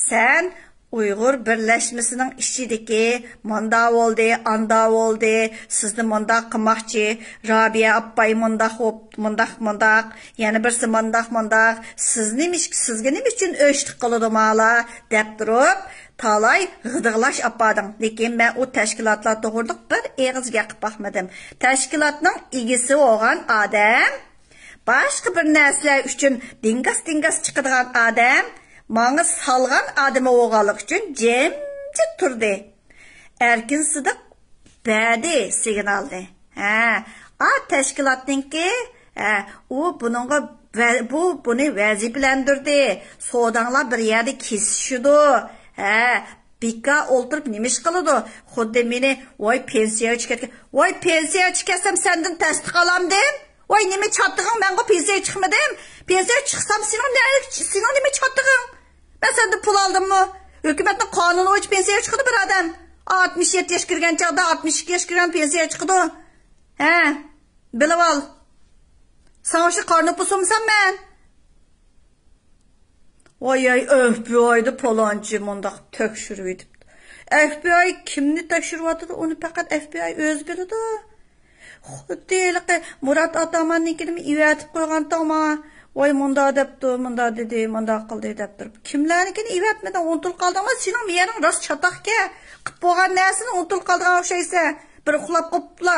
سەن ئۇيغۇر بىرلەشمىسىنىڭ ئىچىدىكى ماندا بولدى، ئاندا بولدى، سىزنى مانداق قىلماقچى، رابىيە ئاپاي مۇنداق بوپ، مۇنداق، مۇنداق، يەنە بىرسى مانداق، مۇنداق، سىز نېمىش-، سىزگە نېمە ئۈچۈن ئۆچلۈك قىلىدۇ مالا دەپ تۇرۇپ، تالاي غىدىقلاش ئاپاردىڭ. لېكىن مەن ئۇ تەشكىلاتلار توغرىلىق بىر ئېغىز گەپ قىلىپ باقمىدىم. تەشكىلاتنىڭ ئىگىسى بولغان ئادەم باشقا بىر نەرسىلەر ئۈچۈن دىڭگاس-دىڭگاس چىقىدىغان ئادەم، ماڭا سالغان ئادىمى بولغانلىقى ئۈچۈن جىمجىت تۇردى. ئەركىن سىدىق بەردى سىگنالنى. ھە، ئا تەشكىلاتنىڭكى، ھە، ئۇ بۇنىڭغا ۋە-، بۇ بۇنى ۋەزىپىلەندۈردى. سوداڭلار بىر يەردە كېسىشىدۇ. ھە، بىكار ئولتۇرۇپ نېمە ئىش قىلىدۇ؟ خۇددى مېنى، ۋاي، پېنسىيەگە چىقىپ كەتكەن. ۋاي، پېنسىيەگە چىقىپ كەتسەم، سەندىن تەستىق ئالامدىم؟ ۋاي، نېمە چاتىقىڭ؟ مەنغۇ پېنسىيەگە چىقمىدىم. پېنسىيەگە چىقسام، سېنىڭ نە-، سېنىڭ نېمە چاتىقىڭ؟ مەن سەندىن پۇل ئالدىممۇ؟ ھۆكۈمەتنىڭ قانۇنى بويىچە پېنسىيەگە چىقىدۇ بىر ئادەم. ئاتمىش يەتتە ياش كىرگەن چاغدا، ئاتمىش ئىككى ياش كىرگەن پېنسىيەگە چىقىدۇ. ھە، بىلىۋال. ساڭا شۇ قارا نوپۇس بولمىسام مەن. ۋاي، ئەي، ئەف بى ئايدا پالانچى مۇنداق تەكشۈرۈۋېتىپتۇ. ئەف بى ئاي كىمنى تەكشۈرۈۋاتىدۇ، ئۇنى پەقەت ئەف بى ئاي ئۆزى بىلىدۇ. خۇددى ھېلىقى مۇرات ئاتاماننىڭكىنىمۇ ئېۋەتىپ قويغانتىڭ ماڭا. ۋاي، مۇنداق دەپتۇ، مۇنداق دېدى، مۇنداق قىلدى دەپ تۇرۇپ. كىملەرنىڭكىنى ئېۋەتمىدىڭ، ئۇنتۇلۇپ قالدىڭما؟ سېنىڭ مېيەرىڭ راست چاتاقكەن. قىپ بولغان نەرسىنى ئۇنتۇلۇپ قالىدىغان ئوخشايسەن. بىر ئۇخلاپ قوپلا.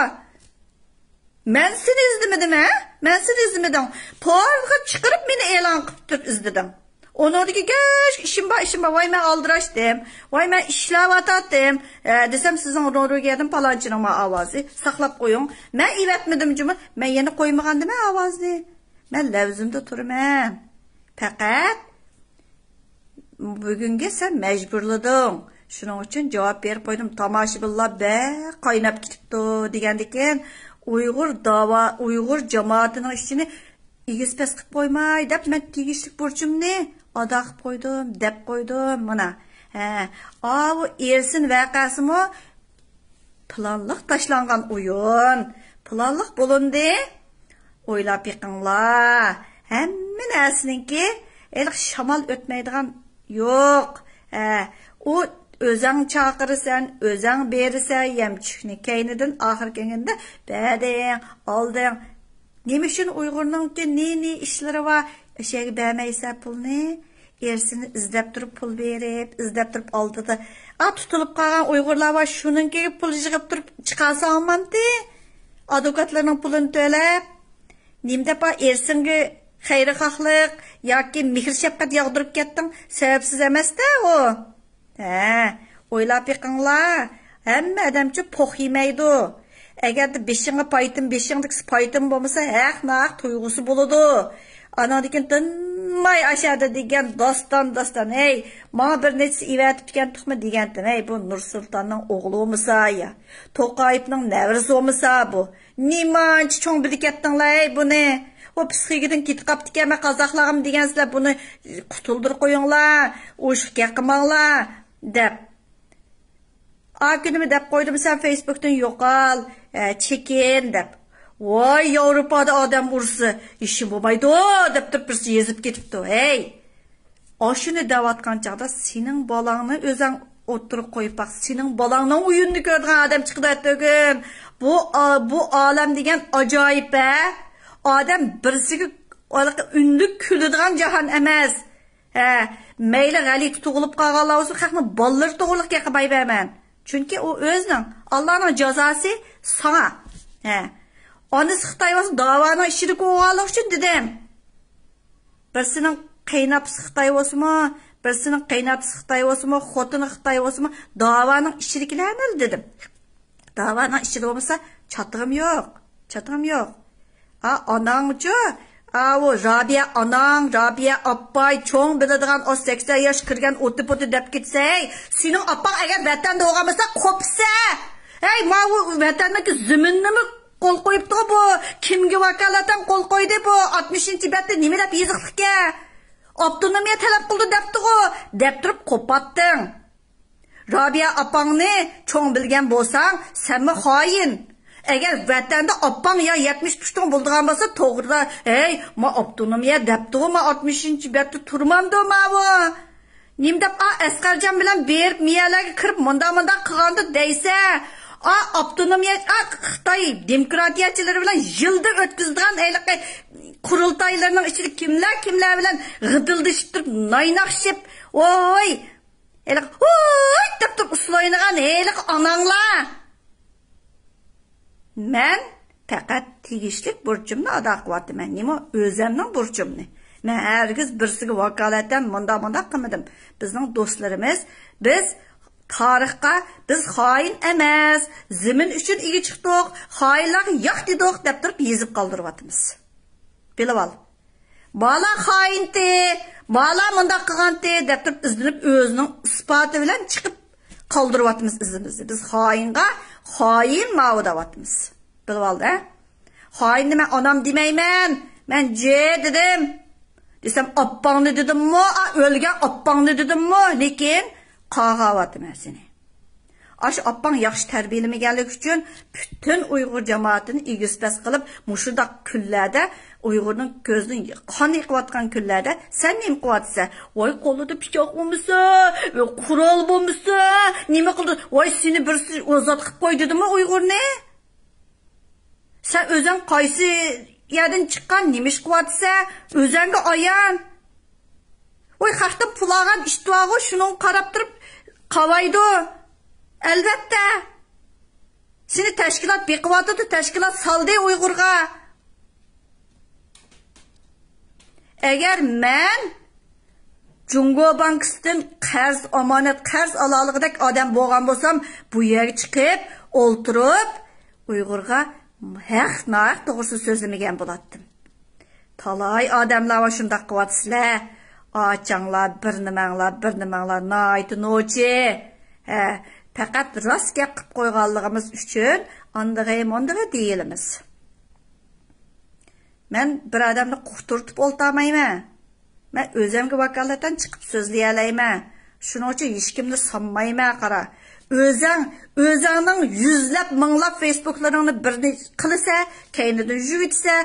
مەن سېنى ئىزدىمىدىم، ھە؟ مەن سېنى ئىزدىمىدىم. پورنوغا چىقىرىپ مېنى ئېلان قىلىپ تۇرۇپ ئىزدىدىڭ. ئۇنىڭدىكى كەچ ئىشىم بار، ئىشىم بار. ۋاي، مەن ئالدىراشتىم. ۋاي، مەن ئىشلەۋاتاتتىم. ھە، دېسەم، سىزنىڭ نورۋېگىيەدىن پالانچىنىڭ مانا ئاۋازى. ساقلاپ قويۇڭ. مەن ئېۋەتمىدىمجۇمۇ؟ مەن يەنە قويمىغاندىمەن ئاۋازنى. مەن لەۋزىمدە تۇرىمەن. پەقەت بۈگۈنگە سەن مەجبۇرلىدىڭ. شۇنىڭ ئۈچۈن جاۋاب بېرىپ قويدۇم. تاماشىبىنلار بەك قايناپ كېتىپتۇ دېگەندىكىن، ئۇيغۇر داۋا، ئۇيغۇر جامائىتىنىڭ ئىچىنى ئېگىز پەس قىلىپ قويماي دەپ، مەن تېگىشلىك بۇرچۇمنى ئادا قىلىپ قويدۇم، دەپ قويدۇم. مانا، ھە، ئاۋۇ ئېرسىن ۋەقەسىمۇ پىلانلىق تاشلانغان ئويۇن، پىلانلىق بولۇندى. ئويلاپ بېقىڭلار، ھەممە نەرسىنىڭكى ھېلىقى شامال ئۆتمەيدىغان يوق. ھە، ئۇ ئۆزەڭ چاقىرىسەن، ئۆزەڭ بېرىسەن يەمچۈكنى، كەينىدىن ئاخىر كەلگەندە بەردىڭ، ئالدىڭ. نېمە ئۈچۈن ئۇيغۇرنىڭكى نى نى ئىشلىرى بار، ئەشەگە بەرمەيسە پۇلنى؟ ئېرىسىنى ئىزدەپ تۇرۇپ پۇل بېرىپ، ئىزدەپ تۇرۇپ ئالدىدا. ئا، تۇتۇلۇپ قالغان ئۇيغۇرلار بار، شۇنىڭكىگە پۇل يىغىپ تۇرۇپ چىقارسا ئامانتى. ئادۋوكاتلارنىڭ پۇلىنى تۆلەپ. نېمە دەپ ئېرىسىڭگە خەيرخاھلىق ياكى مېھىر شەپقەت ياغدۇرۇپ كەتتىڭ؟ سەۋەبسىز ئەمەس-دە ئۇ. ھە، ئويلاپ بېقىڭلار. ھەممە ئادەمچۇ پوق يېمەيدۇ. ئەگەردە بېشىڭغا پايتىم، بېشىڭدىكىسى پايتىم بولمىسا، ھەق ناھەق تۇيغۇسى بولىدۇ. ئاناندىن كېيىن تىنماي ئاشادا دېگەن داستان، داستان. ھەي، ماڭا بىر نەچچىسى ئېۋەتىپتىكەن تۇخما دېگەنتىم. ھەي، بۇ نۇرسۇلتاننىڭ ئوغلى بولمىسا يا، توقايېۋنىڭ نەۋرىسى بولمىسا بۇ. نېمانچە چوڭ بىلىپ كەتتىڭلەي بۇنى؟ ئۇ پسىخىكىدىن كېتىپ قاپتىكەن، مەن قازاقلارغىمۇ دېگەنسىلەر، بۇنى قۇتۇلدۇرۇپ قويۇڭلار، ئوشۇق گەپ قىلماڭلار دەپ. ئا كۈنىمۇ دەپ قويدۇم، سەن فېيسبۇكتىن يوقال، ئە، چېكىن دەپ. ۋاي، ياۋروپادا ئادەم ئۇرسا، ھېچنېمە بولمايدۇ دەپ تۇرۇپ بىرسى يېزىپ كېتىپتۇ. ھەي! ئاشۇنى دەۋاتقان چاغدا سېنىڭ بالاڭنى ئۆزەڭ ئوتتۇرىغا قويۇپ باق. سېنىڭ بالاڭنىڭ ئويۇنىنى كۆرىدىغان ئادەم چىقىدۇ ئەتىگۈن. بۇ، ئا-، بۇ ئالەم دېگەن ئاجايىپ، ھە؟ ئادەم بىرسىگە ھېلىقى ئۈنلۈك كۈلىدىغان جاھان ئەمەس. ھە، مەيلى غەلىتە تۇغۇلۇپ قالغانلار بولسۇن، خەقنىڭ بالىلىرى توغرىلىق گەپ قىلماي بەرمەن. چۈنكى ئۇ ئۆزىنىڭ، ئاللانىڭ جازاسى ساڭا. ھە. ئانىسى خىتاي بولسا داۋانىڭ ئىچىدە كۆرگەنلىكى ئۈچۈن دېدىم. بىرسىنىڭ قېيىنئاپىسى خىتاي بولسىمۇ، بىرسىنىڭ قېيىنئاتىسى خىتاي بولسىمۇ، خوتۇنى خىتاي بولسىمۇ، داۋانىڭ ئىچىدىكىلەرنىلا دېدىم. داۋانىڭ ئىچىدە بولمىسا، چاتىقىم يوق. چاتىقىم يوق. ئا، ئاناڭچۇ؟ ئاۋۇ رابىيە ئاناڭ، رابىيە ئاپاي، چوڭ بىلىدىغان ئو سەكسەن ياش كىرگەن ئوتى پوتى دەپ كەتسە، ھەي، سېنىڭ ئاپاڭ ئەگەر ۋەتەندە بولغان بولسا، قوپسا. ھەي، ماۋۇ ۋەتەندىكى زېمىننىمۇ قول قويۇپتىغۇ بۇ. كىمگە ۋاكالىتەن قول قويدى بۇ؟ ئاتمىشىنچى بەتتە نېمە دەپ يېزىقلىككەن؟ ئاپتونومىيە تەلەپ قىلدى دەپتىغۇ. دەپ تۇرۇپ قوپاتتىڭ. رابىيە ئاپاڭنى چوڭ بىلگەن بولساڭ، سەنمۇ خائىن. ئەگەر ۋەتەندە ئاپاڭ يا يەتمىش پۇشتۇڭ بولىدىغان بولسا، توغرىدا، ھەي، ما ئاپتونومىيە دەپتىغۇ، ما ئاتمىشىنچى بەتتە تۇرمامدۇ ماۋۇ؟ نېمە دەپ، ئا، ئەسقەرجان بىلەن بېرىپ مىيەلەرگە كىرىپ مۇنداق مۇنداق قىلغاندا دەيسە، ئا، ئاپتونومىيە، ئا، خىتاي دېموكراتىيەچىلىرى بىلەن يىلدا ئۆتكۈزىدىغان ھېلىقى قۇرۇلتايلىرىنىڭ ئىچىدە كىملەر كىملەر بىلەن غىدىلدىشىپ تۇرۇپ، نايناقشىپ، ۋوي، ھېلىقى ھۇي دەپ تۇرۇپ ئۇسسۇل ئوينىغان ھېلىقى ئاناڭلار. مەن پەقەت تېگىشلىك بۇرچۇمنى ئادا قىلىۋاتىمەن. نېمە، ئۆزەمنىڭ بۇرچۇمنى. مەن ھەرگىز بىرسىگە ۋاكالەتەن مۇنداق مۇنداق قىلمىدىم. بىزنىڭ دوستلىرىمىز، بىز تارىخقا، بىز خائىن ئەمەس، زېمىن ئۈچۈن ئىگە چىقتۇق، خائىنلارغا ياق دېدۇق دەپ تۇرۇپ يېزىپ قالدۇرۇۋاتىمىز. بىلىۋال. بالا خائىنتى، بالا مۇنداق قىلغانتى دەپ تۇرۇپ ئىزدىنىپ ئۆزىنىڭ ئىسپاتى بىلەن چىقىپ قالدۇرۇۋاتىمىز ئىزىمىزنى. بىز خائىنغا خائىن ماۋۇ دەۋاتىمىز. بىلىۋالدى، ھە؟ خائىننى مەن ئانام دېمەيمەن، مەن جى دېدىم. دېسەم، ئاپپاڭنى دېدىممۇ، ئا، ئۆلگەن ئاپپاڭنى دېدىممۇ، لېكىن قاغاۋاتىمەن سېنى. ئاشۇ ئاپپاڭ ياخشى تەربىيەلىمىگەنلىكى ئۈچۈن پۈتۈن ئۇيغۇر جامائىتىنى ئېگىز پەس قىلىپ، مۇشۇنداق كۈنلەردە، ئۇيغۇرنىڭ كۆزىدىن قان ئېقىۋاتقان كۈنلەردە سەن نېمە قىلىۋاتىسەن؟ ۋاي، قولىدا پىچاق بولمىسا، قورال بولمىسا، نېمە قىلدى؟ ۋاي، سېنى بىرسى ئازاد قىلىپ قوي دېدىمۇ ئۇيغۇرنى؟ سەن ئۆزۈڭ قايسى يەردىن چىققان، نېمە ئىش قىلىۋاتىسەن؟ ئۆزۈڭگە ئايان. ۋاي، خەقتىن پۇل ئالغان ئىتى بارغۇ، شۇنىڭغا قاراپ تۇرۇپ قاۋايدۇ. ئەلۋەتتە. سېنى تەشكىلات بېقىۋاتىدۇ، تەشكىلات سالدى ئۇيغۇرغا. ئەگەر مەن جۇڭگو بانكىسىدىن قەرز، ئامانەت قەرز ئالالىغۇدەك ئادەم بولغان بولسام، بۇ يەرگە چىقىپ ئولتۇرۇپ، ئۇيغۇرغا ھەق ناھەق توغرىسىدا سۆزلىمىگەن بولاتتىم. تالاي ئادەملەر ۋە شۇنداق قىلىۋاتىسىلەر. ئاچاڭلار، بىر نېمەڭلار، بىر نېمەڭلار، ناھايىتى نوچى. ھە، پەقەت راست گەپ قىلىپ قويغانلىقىمىز ئۈچۈن ئاندىغى، مۇندىغى دېيىلىمىز. مەن بىر ئادەمنى قۇتۇرتۇپ ئولتۇرمايمەن. مەن ئۆزۈمگە ۋاكالىتەن چىقىپ سۆزلىيەلەيمەن. شۇنىڭ ئۈچۈن ھېچكىمنى سانمايمەن، قارا. ئۆزەڭ، ئۆزەڭنىڭ يۈزلەپ، مىڭلاپ فېيسبۇكلىرىڭنى بىرنى قىلىسە، كەينىدىن يۇيۇۋېتىسە،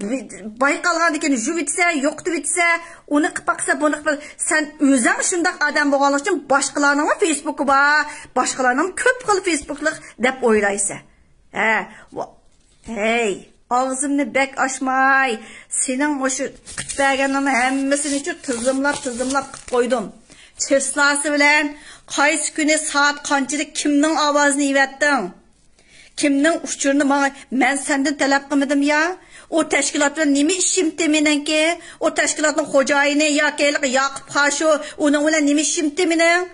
بى-، بايقالغاندىن كېيىن يۇيۇۋېتىسە، يوقىتىۋېتىسە، ئۇنى قىلىپ باقسا، بۇنى قىلىپ باقسا. سەن ئۆزەڭ شۇنداق ئادەم بولغانلىقى ئۈچۈن باشقىلارنىڭمۇ فېيسبۇكى بار، باشقىلارنىڭمۇ كۆپ خىل فېيسبۇكلۇق دەپ ئويلايسەن. ھە، ۋا-، ھەي، ئاغزىمنى بەك ئاچماي. سېنىڭ مۇشۇ قىلىپ بەرگەنلىرىڭنىڭ ھەممىسىنى شۇ تىزىملاپ، تىزىملاپ قىلىپ قويدۇم. چىسلاسى بىلەن قايسى كۈنى سائەت قانچىلىك كىمنىڭ ئاۋازىنى ئېۋەتتىڭ؟ كىمنىڭ ئۇچۇرىنى ماڭا، مەن سەندىن تەلەپ قىلمىدىم يا؟ ئۇ تەشكىلات بىلەن نېمە ئىشىمتى مېنىڭكى؟ ئۇ تەشكىلاتنىڭ خوجايىنى ياكى ھېلىقى ياقۇپ خاشۇ، ئۇنىڭ بىلەن نېمە ئىشىمتى مېنىڭ؟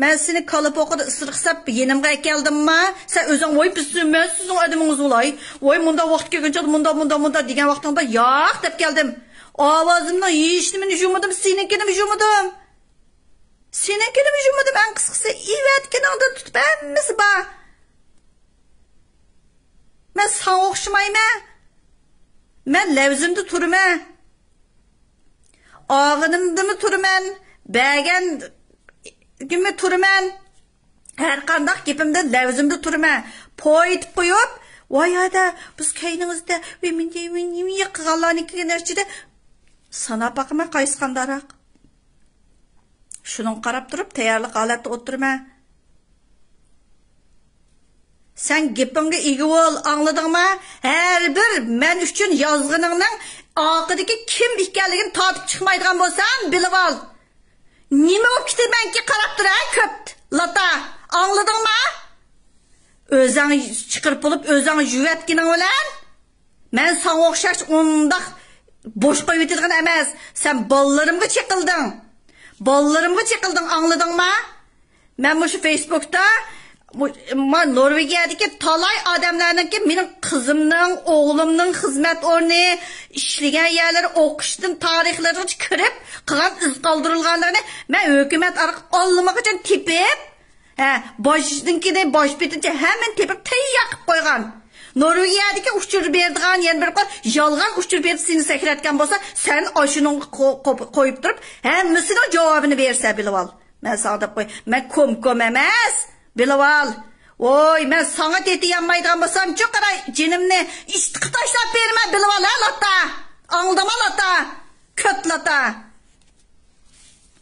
مەن سېنى كالا پوقىدا ئىسرىق سەپ يېنىمغا ئەكەلدىمما؟ سەن ئۆزۈڭ، ۋاي، بىز، مەن سىزنىڭ ئادىمىڭىز بولاي. ۋاي، مۇنداق ۋاقىت كەلگەن چاغدا مۇنداق، مۇنداق، مۇنداق دېگەن ۋاقتىڭدا ياق دەپ كەلدىم. ئاۋازىمنىڭ ھېچنېمىنى يۇمىدىم، سېنىڭكىنىمۇ يۇمىدىم. سېنىڭكىنىمۇ يۇمىدىم، ئەڭ قىسقىسى، ئېۋەتكىنىڭدىن تۇتۇپ ھەممىسى بار. مەن ساڭا ئوخشىمايمەن. مەن لەۋزىمدە تۇرىمەن. ئالغىنىمدىمۇ تۇرىمەن، بەرگەنگىمۇ تۇرىمەن. ھەر قانداق گېپىمدە لەۋزىمدە تۇرىمەن. پو ئېيتىپ قويۇپ، ۋاي ھەدە، بىز كەينىڭىزدە، ۋى مىندى، ۋى نېمە قىلغانلارنىڭكىنى ئىچىدە ساناپ باقىمەن، قايسى قانداقراق. شۇنىڭغا قاراپ تۇرۇپ، تەييارلىق ھالەتتە ئولتۇرىمەن. سەن گېپىڭگە ئىگە بول، ئاڭلىدىڭما؟ ھەر بىر مەن ئۈچۈن يازغىنىڭنىڭ ئارقىدىكى كىم ئىكەنلىكىنى تارتىپ چىقمايدىغان بولسام، بىلىۋال. نېمە بولۇپ كېتىمەنكى، قاراپ تۇر، ھە، كۆپ لاتا. ئاڭلىدىڭما؟ ئۆزەڭ چىقىرىپ بولۇپ، ئۆزەڭ يۇۋەتكىنىڭ بىلەن مەن ساڭا ئوخشاش ئۇنداق بوش قويۇۋېتىدىغان ئەمەس. سەن بالىلىرىمغا چېقىلدىڭ. بالىلىرىمغا چېقىلدىڭ، ئاڭلىدىڭما؟ مەن مۇشۇ فېيسبۇكتا مۇ-، ما نورۋېگىيەدىكى تالاي ئادەملەرنىڭكى مېنىڭ قىزىمنىڭ، ئوغلۇمنىڭ خىزمەت ئورنى، ئىشلىگەن يەرلىرى، ئوقۇشتىن تارىخلىرىغىچە كىرىپ قىلغان ئىز قالدۇرۇلغانلىرىنى مەن ھۆكۈمەت ئارقىلىق ئاللىماقاچان تېپىپ، ھە، باجنىڭكىنى، باج پېتىنچە ھەممىنى تېپىپ تەييار قىلىپ قويغان. نورۋېگىيەدىكى ئۇچۇر بېرىدىغان يەنە بىر قول يالغان ئۇچۇر بېرىپ سېنى سەكرەتكەن بولسا، سەن ئاشۇنىڭغا قو-، قو-، قويۇپ تۇرۇپ، ھەممىسىنىڭ جاۋابىنى بېرىسەن، بىلىۋال. مەن ساڭا دەپ قوي، مەن كوم-كوم ئەمەس، بىلىۋال. ۋوي، مەن ساڭا تېتىيالمايدىغان بولسامچۇ، قارا، جېنىمنى ئىشتىققا تاشلاپ بېرىمەن، بىلىۋال، ھە، لاتا. ئاڭلىدىڭما، لاتا؟ كۆت لاتا.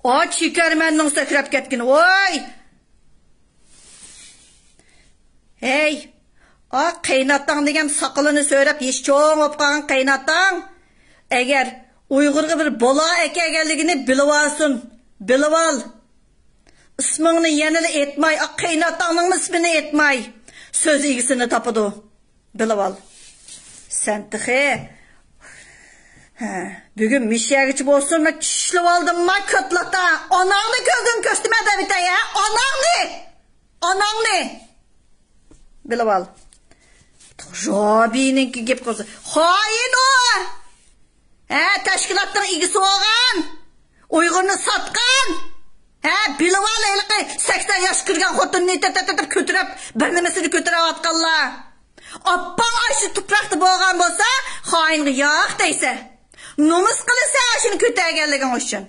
ئا، چېكەرمەننىڭ سەكرەپ كەتكىنى، ۋوي. ھەي، ئا، قېيناتاڭ دېگەن ساقىلىنى سۆرەپ يېشى چوڭ بولۇپ قالغان قېيناتاڭ. ئەگەر ئۇيغۇرغا بىر بالا ئەكەلگەنلىكىنى بىلىۋالسۇن. بىلىۋال. ئىسمىڭنى يەنىلا ئېيتماي، ئا، قېيناتاڭنىڭمۇ ئىسمىنى ئېيتماي، سۆز ئىگىسىنى تاپىدۇ. بىلىۋال. سەن تېخى، ھە، بۈگۈن مىشەگىچە بولسۇن، مەن چۈشلىۋالدىمما، كۆتلاتا. ئاناڭنى كۆزۈڭ كۆرسىتىمەن دەۋېتەي، ھە؟ ئاناڭنى! ئاناڭنى! بىلىۋال. روبىنىڭكى گەپ قىلسا، خائىن ئۇ! ھە، تەشكىلاتنىڭ ئىگىسى بولغان، ئۇيغۇرنى ساتقان. ھە، بىلىۋال، ھېلىقى سەكسەن ياشقا كىرگەن خوتۇننى تەتەتەتەپ كۆتۈرۈپ، بىر نېمىسىنى كۆتۈرۈۋاتقانلار. ئاپپاڭ ئاشۇ تۇپراقتا بولغان بولسا، خائىنغا ياق دەيسەن. نومۇس قىلىسەن ئاشۇنى كۆتەرگەنلىكىڭ ئۈچۈن.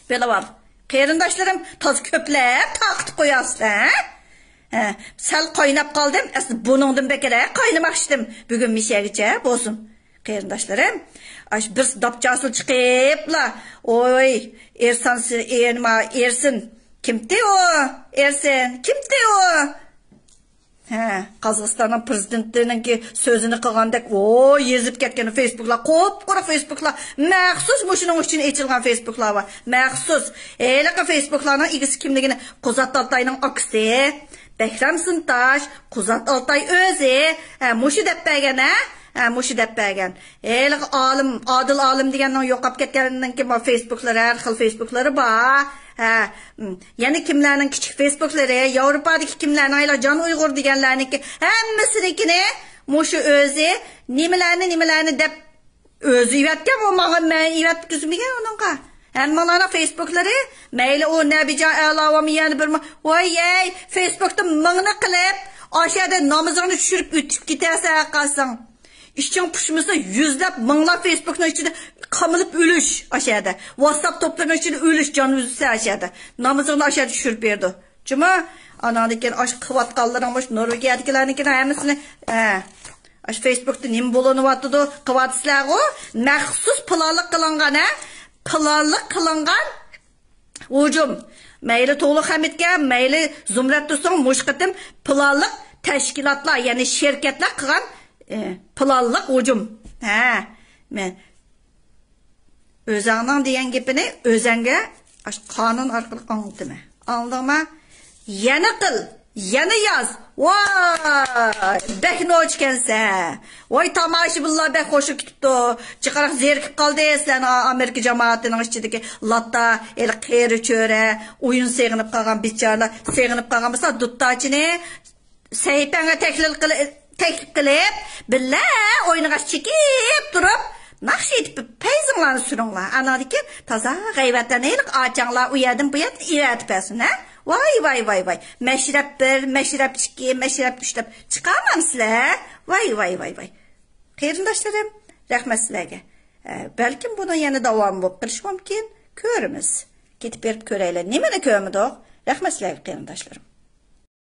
بىلىۋال، قېرىنداشلىرىم، تازا كۆپلەپ تارقىتىپ قوياسىلەر، ھە؟ ھە، سەل قايناپ قالدىم، ئەسلى بۇنىڭدىن بەكرەك قاينىماقچىدىم. بۈگۈن مىشەگىچە بولسۇن. قېرىنداشلىرىم، ئاش بىر داپچاسىل چىقىپلا، ۋوي، ئېرسان سى-، ئېرما-، ئېرسىن. كىمتى ئۇ؟ ئېرسىن. كىمتى ئۇ؟ ھە، قازاقىستاننىڭ پرېزىدېنتىنىڭكى سۆزىنى قىلغاندەك، ۋوي، يېزىپ كەتكەن فېيسبۇكلار، قۇپقۇرۇق فېيسبۇكلار، مەخسۇس مۇشۇنىڭ ئۈچۈن ئېچىلغان فېيسبۇكلار بار. مەخسۇس. ھېلىقى فېيسبۇكلارنىڭ ئىگىسى كىملىكىنى قۇزات ئالتاينىڭ ئاكىسى. بەھرام سۇنتاش، قۇزات ئالتاي ئۆزى، ھە، مۇشۇ دەپ بەرگەن، ھە؟ ھە، مۇشۇ دەپ بەرگەن. ھېلىقى ئالىم، ئادىل ئالىم دېگەننىڭ يوقاپ كەتكەننىڭكى بۇ فېيسبۇكلىرى، ھەر خىل فېيسبۇكلىرى بار. ھە، م، يەنە كىملەرنىڭ كىچىك فېيسبۇكلىرى، ياۋروپادىكى كىملەرنىڭ، ھېلىقى جان ئۇيغۇر دېگەنلەرنىڭكى ھەممىسىنىڭكىنى مۇشۇ ئۆزى نېمىلەرنى، نېمىلەرنى دەپ ئۆزى ئېۋەتكەن، ئۇ ماڭا، مەن ئېۋەتكۈزمىگەن ئۇنىڭغا. ھەممىڭلارنىڭ فېيسبۇكلىرى، مەيلى ئۇ نەبىجان ئەلاۋامۇ يەنە بىر ما-، ۋاي ھەي، فېيسبۇكتا مىڭنى قىلىپ، ئاشۇ يەردە نامىزىڭنى چۈشۈرۈپ ئۆتۈپ كېتەرسەن قالساڭ. ئىچىڭ پۇشمىسا، يۈزلەپ، مىڭلاپ فېيسبۇكنىڭ ئىچىدە قامىلىپ ئۆلۈش ئاشۇ يەردە. ۋاتساپ توپلىرىنىڭ ئىچىدە ئۆلۈش، جان ئۈزسە ئاشۇ يەردە. نامىزىڭنى ئاشۇ يەردە چۈشۈرۈپ بېرىدۇ. جۇما، ئاناندىن كېيىن ئاشۇ قىلىۋاتقانلىرىڭ مۇشۇ نورۋېگىيەدىكىلەرنىڭكىنى ھەممىسىنى، ھە. ئاشۇ فېيسبۇكتا نېمە بولۇنۇۋاتىدۇ، قىلىۋاتىسىلەرغۇ؟ مەخسۇس پىلانلىق قىلىنغان، ھە؟ پىلانلىق قىلىنغان ھۇجۇم. مەيلى تۇغلۇق ھەمىدكە، مەيلى زۇمرەت تۇرسۇن، مۇشۇ قېتىم پىلانلىق تەشكىلاتلار، يەنى شىركەتلەر قىلغان، ئى، پىلانلىق ھۇجۇم. ھە، مەن ئۆزەڭنىڭ دېگەن گېپىنى ئۆزەڭگە ئاشۇ قانۇن ئارقىلىق ئاڭلىتىمەن. ئاڭلىدىڭما؟ يەنە قىل، يەنە ياز. ۋاي، بەك نوچىكەنسەن. ۋاي، تاماشىبىنلار بەك خۇشى كېتىپتۇ. جىقراق زېرىكىپ قالدى سەن ئا-، ئامېرىكا جامائىتىنىڭ ئىچىدىكى لاتا، ھېلى قېرى چۆرە، ئويۇن سېغىنىپ قالغان بىچارىلار. سېغىنىپ قالغان بولسا، دۇتتاچىنى سەھىپەڭگە تەكلىپ قىل-، تەكلىپ قىلىپ، بىللە ئوينىغاچ چېكىپ تۇرۇپ، ناخشا ئېيتىپ پەيزىڭلارنى سۈرۈڭلار. ئاناندىن كېيىن تازا غەيۋەتلەرنى ھېلىقى ئاچاڭلار ئۇ يەردىن بۇ يەردىن ئېۋەتىپ بەرسۇن، ھە؟ ۋاي، ۋاي، ۋاي، ۋاي. مەشرەپ بىر، مەشرەپ ئىككى، مەشرەپ ئۈچ دەپ چىقارمامسىلەر؟ ۋاي، ۋاي، ۋاي، ۋاي. قېرىنداشلىرىم، رەھمەت سىلەرگە. ئە، بەلكىم بۇنىڭ يەنە داۋامى بولۇپ قېلىشى مۇمكىن. كۆرىمىز. كېتىپ بېرىپ كۆرەيلى. نېمىنى كۆرمىدۇق؟ رەھمەت سىلەرگە، قېرىنداشلىرىم.